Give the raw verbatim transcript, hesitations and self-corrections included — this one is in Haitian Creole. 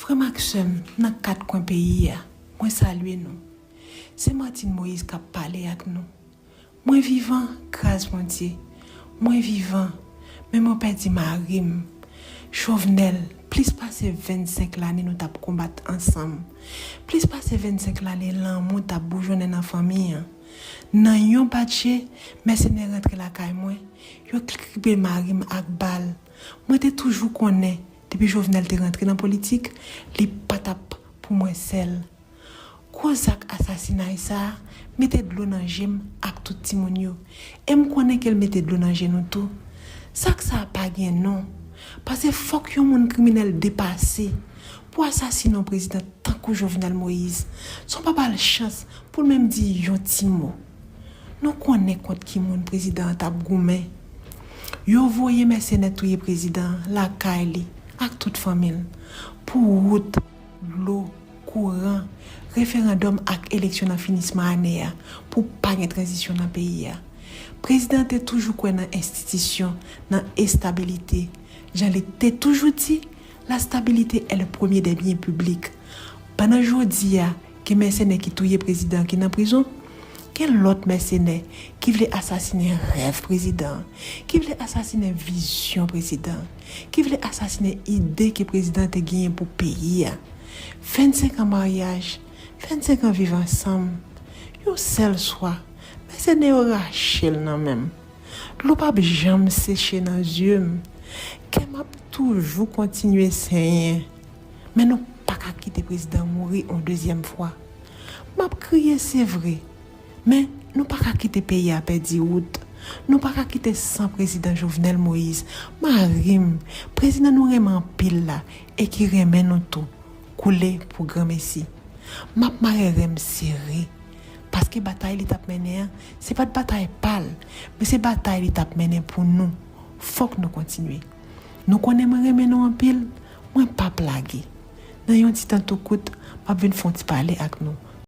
Frè m ak sè m nan kat kwen peyi a, mwen salye nou. Se Martine Moïse k ap pale ak nou. Mwen vivan, gras Bondye. Mwen vivan, men mwen pèdi mari m. Jovenel, plis pase vennsenk lane nou t ap konbat ansanm. Plis pase vennsenk lane lanmou t ap boujonnen nan fanmi an. Nan yon batje, mèsenè rantre lakay mwen, yo kribe mari m ak bal. Mwen te toujou konnen, depi Jovenel te rantre nan politik, li pa t ap pou mwen sèl. Gwo zak asasinay sa a mete dlo nan je m ak tout timoun yo. E m konnen ke l mete dlo nan je nou tou. Zak sa a pa gen non. Paske fòk yon moun kriminèl depase pou asasine yon prezidan tankou Jovenel Moïse, san w pa ba l chans pou l menm di yon ti mo. Nou konnen kont ki moun prezidan an t ap goumen. Yo voye mèsenè touye prezidan an lakay li ak tout fanmi l pou wout, dlo, kouran, referandòm ak eleksyon nan finisman ane a pou pa gen tranzisyon nan peyi a. Prezidan an te toujou kwè nan enstitisyon, nan estabilite. Jan li te toujou di, la stabilité est le premier des biens publics. Pandan jodi a, gen mèsenè ki touye prezidan ki nan prizon, gen lòt mèsenè ki vle asasinen rèv prezidan, ki vle asasinen vizyon prezidan, ki vle asasinen ide ke prezidan te genyen pou peyi a. Vennsenk an maryaj, vennsenk an viv ansanm, yon sèl swa, mèsenè yo rache l nan men m. Dlo p ap janm seche nan zye m. Kè m ap toujou kontinye senyen. Men nou pa ka kite prezidan mouri yon dezyèm fwa. M ap kriye, se vre. Men nou pa ka kite peyi a pèdi wout. Nou pa ka kite san prezidan Jovenel Moïse, mari m, prezidan nou renmen anpil la e ki renmen nou tou, koule pou granmesi. M ap mare ren m sere, paske batay li t ap mennen an, se pa t batay pa l, men se batay li t ap mennen pou nou. Fòk nou kontinye. Nou konnen mwen renmen nou anpil, mwen p ap lage. Nan yon ti tan tou kout, m ap vin fè yon ti pale ak nou.